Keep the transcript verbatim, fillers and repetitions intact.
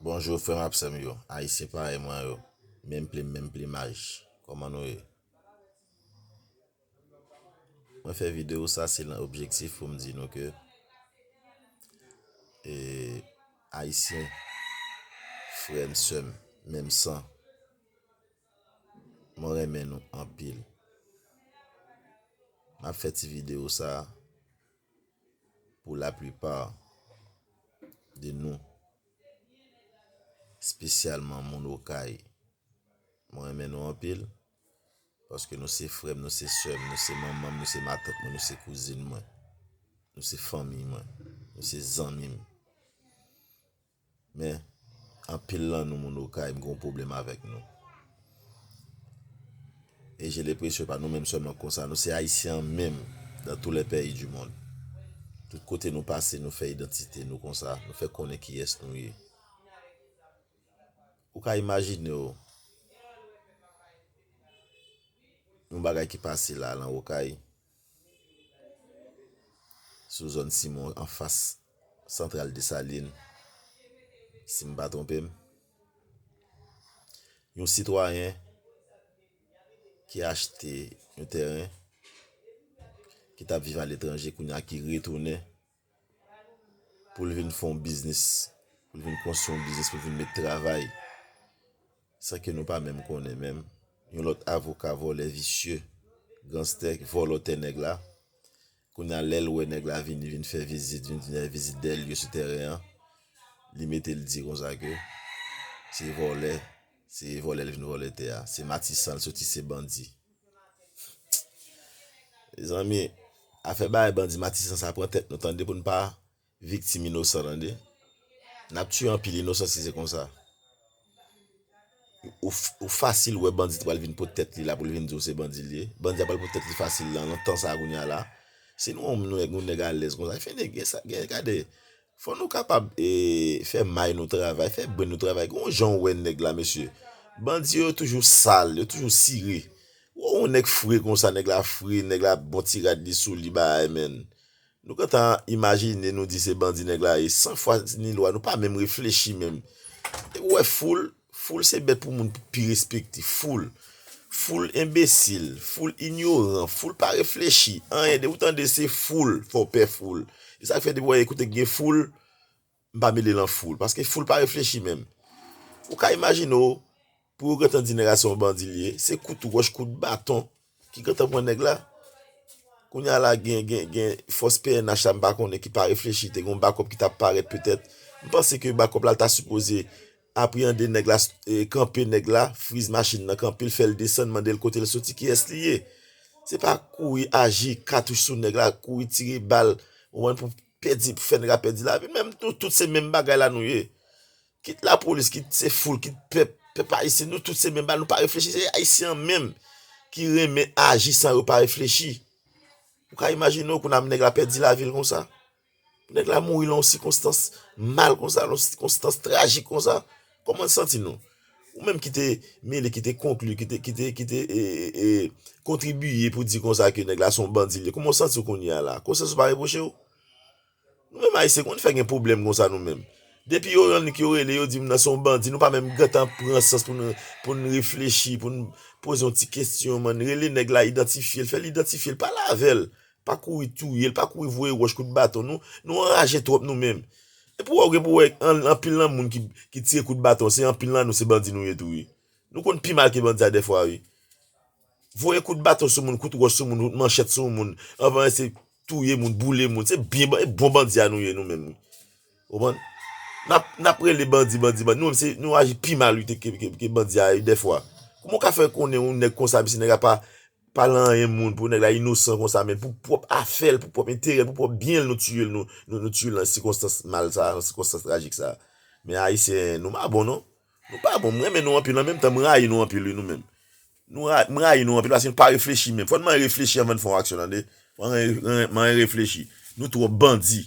Bonjou frè m ak sè m yo, Ayisyen parèy mwen yo, menm plim, menm plimaj. Kòman nou ye? Mwen fè videyo sa se nan objektif pou m di nou ke, e, Ayisyen, frè m, sè m, menm san, mwen renmen nou anpil. M ap fè ti videyo sa pou laplipa de nou, espesyalman moun Okay. Mwen renmen nou anpil, paske nou se frè m, nou se sè m, nou se manman m, nou se matant mwen, nou se kouzin mwen, nou se fanmi mwen, nou se zanmi m. Men, anpil lan nou moun Okay, m gen yon pwoblèm avèk nou. E je lenpresyon pa nou menm sèlman konsa, nou se Ayisyen an menm, dans tous les pays du monde. Tout kote nou pase, nou fè idantite nou konsa, nou fè konnen kiyès nou ye. Ou ka imajine w, yon bagay ki pase la, lan Okay, sou zòn Simon, anfas Santral Desalin, si m pa twonpe m. Yon sitwayen ki achte yon tèren, ki t ap viv aletranje, kounye a ki retounen pou l vin fè yon biznis, pou l vin konstwi yon biznis, pou l vin met travay, san ke nou pa menm konnen menm. Yon lòt avoka vòlè, visye, ganstè, vòlò tè nèg la. Kounye a, lè l wè nèg la vini, vin fè vizit, vin, vin fè vizit dèyè l sou tèren an, li mete l di konsa ke se vòlè, se vòlè l vin vòlè tè a, se Matisan l soti, se bandi. Mezanmi, afè bagay bandi Matisan sa pran tèt nou, tande, pou n pa viktim inosan, tande. N ap tiye anpil inosan si se konsa. Ou, ou fasil wè bandi pral vin pot tèt li la pou l vin di w se bandi l ye. Bandi a pral pot tèt li fasil la, nan tan sa a kounye a la. Si nou wè yon nèg, yon nèg alèz konsa, fè nèg, gen sa, gen, gade, fò nou kapab, e, fè may nou travay, fè brenn nou travay. Gon jan w wè nèg la, mesye. Bandi yo toujou sal, yo toujou sire. Ou wè yon nèg fre konsa, nèg la fre, nèg la bon ti rad li sou li, bagay, menn. Nou gentan imajine, nou di se bandi nèg la ye, san fwa ni lwa, nou pa menm reflechi menm. Epi w wè foul, foul se bèt pou moun pi respekte, foul. Foul enbesil, foul inyoran, foul pa reflechi. Anyen, depi w tande se foul, fò w pè foul. E sa k fè depi w wè kote k gen foul, m pa mele lan foul, paske foul pa reflechi menm. Ou ka imajine w, pou yo gentan di nèg la se yon bandi l ye, se kout wòch, kout baton ki gentan pran nèg la. Kounye a la, gen, gen, gen fòs P N H la, m pa konnen, ki pa reflechi, te gen yon bakòp ki t ap parèt petèt. M panse ke bakòp la ta sipoze apreyande nèg la, e, kanpe nèg la, friz machin nan, kanpe l, fè l desann, mande l kote l soti, kiyès li ye. Se pa kouri aji katouch sou nèg la, kouri tire bal, ou konprann, pou pèdi, pou fè nèg la pèdi lavi l. Menm nou tout se menm bagay la nou ye. Kit lapolis, kit se foul, kit pèp, pèp ayisyen, nou tout se menm bagay, nou pa reflechi, se Ayisyen an menm ki renmen aji san yo pa reflechi. Ou ka imajine w, kounye a nèg la pèdi lavi l konsa. Nèg la mouri lan yon sikonstans mal konsa, lan yon sikonstans trajik konsa. Kòman n santi nou? Ou menm ki te mele, ki te konkli, ki te, ki te, ki te, e, e, e, kontribiye pou di konsa ke nèg la se yon bandi l ye. Kòman w santi w kounye a la? Konsyans ou pa repwoche w? Nou menm Ayisyen, konn fè gen pwoblèm konsa nou menm. Depi yo rannik yo rele, yo di moun nan se yon bandi, nou pa menm gentan pran sans pou n, pou n reflechi, pou n poze yon ti kesyon, man. Rele nèg la, idantifye l, fè l idantifye l, pale avè l. Pa kouri touye l, pa kouri voye wòch, kout baton. Nou, nou anraje twòp nou menm. Epi w gen pou wè an, anpil nan moun ki, ki tire kout baton, se anpil nan nou, se bandi nou ye tou, wi. Nou konn pi mal ke bandi a dèfwa, wi. Voye kout baton sou moun, kout wòch sou moun, kout manchèt sou moun, anvan se touye moun, boule moun. Se byen ban-, bon bandi a nou ye, nou menm, wi. Ou konprann? N ap, n ap rele bandi, bandi, bandi. Nou menm, se, nou aji pi mal, wi, ke, ke, ke bandi a, dèfwa. Kòman w ka fè konnen yon nèg konsa, misye nèg la pa, pa lan anyen moun, pou nèg la inosan konsa, men pou pwòp afè l, pou pwòp enterè l, pou pwòp byen l, nou tiye l, nou, nou, nou tiye l nan sikonstans mal sa, nan sikonstans trajik sa. Men Ayisyen, nou pa bon, non. Nou pa bon, m renmen nou anpil, an menm tan, m rayi nou anpil, wi, nou menm. Nou ra-, m rayi nou anpil, paske nou pa reflechi menm. Fò n manyen reflechi anvan n fè yon aksyon, tande. Manyen, manyen, manyen reflechi. Nou twò bandi.